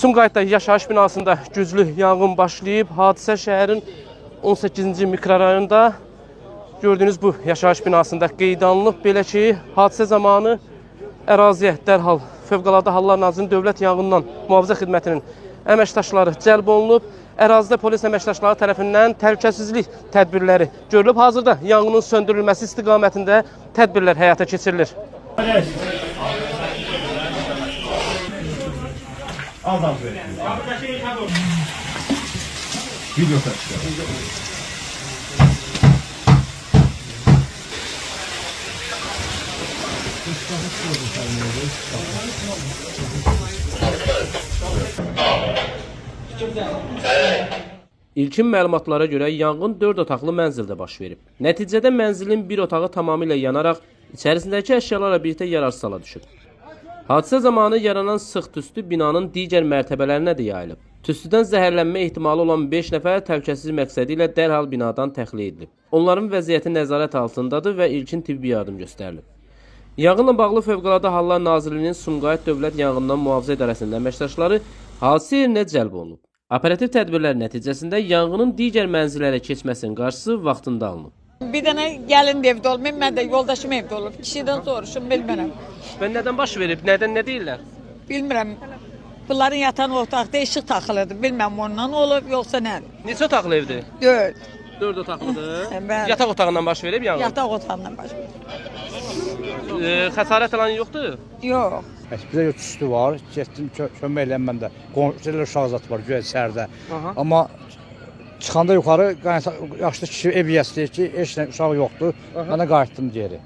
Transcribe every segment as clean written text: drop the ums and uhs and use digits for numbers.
Sumqayıtda yaşayış binasında güclü yanğın başlayıb. Hadisə şəhərin 18-ci mikrorayonunda gördüyünüz bu yaşayış binasında qeydə alınıb. Belə ki, hadisə zamanı əraziyə dərhal Fövqəladə Hallar Nazirliyinin Dövlət Yanğından Mühafizə Xidmətinin əməkdaşları cəlb olunub. Ərazidə polis əməkdaşları tərəfindən təhlükəsizlik tədbirləri görülüb. Hazırda yanğının söndürülməsi istiqamətində tədbirlər həyata keçirilir. İlkin məlumatlara görə yanğın 4 otaqlı mənzildə baş verib. Nəticədə mənzilin bir otağı tamamilə yanaraq içərisindəki əşyalarla birlikdə yararsız hala düşüb. Hadisə zamanı yaranan sıx tüstü binanın digər mərtəbələrinə də yayılıb. Tüstüdən zəhərlənmə ehtimalı olan 5 nəfər təhlükəsizlik məqsədi ilə dərhal binadan təxliyə edilib. Onların vəziyyəti nəzarət altındadır və ilkin tibbi yardım göstərilib. Yanğınla bağlı Fövqəladə Hallar Nazirliyinin Sumqayıt Dövlət Yanğından Mühafizə İdarəsinin əməkdaşları hadisə yerinə cəlb olunub. Operativ tədbirlər nəticəsində yanğının digər mənzillərə keçməsinin qarşısı vaxtında alınıb. Bir dənə gəlin də evdə olmayıb, mən də yoldaşım evdə olub. Kişidən soruşum, bilmirəm. Və nədən baş verib? Nədən nə deyirlər? Bilmirəm. Bunların yatan otaqda işıq taxılıdır. Bilmirəm ondan olub, yoxsa nə. Neçə otaqlı evdir? 4. 4 otaqlıdır. Bəli. Yataq otağından baş verib yanğın. Yataq otağından başqa. Xəsarət alan yoxdur? Yox. Bəs bizə yox tüstü var. Getdim kömək eləyəm mən də. Qonşular uşaq zat var güya içəridə. Aha. Amma çıxanda yuxarı yaşlı kişi ev yiyəsi deyir ki, heç nə uşaq yoxdur. Mən də qayıtdım geri.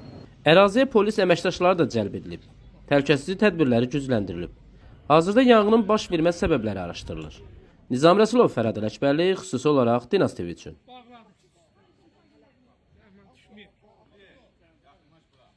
Əraziyə polis əməkdaşları da cəlb edilib. Təhlükəsizlik tədbirləri gücləndirilib. Hazırda yanğının baş vermə səbəbləri araşdırılır. Nizam Rəsulov, Fərhad Ələkbərli, xüsusi olaraq Dinas TV üçün.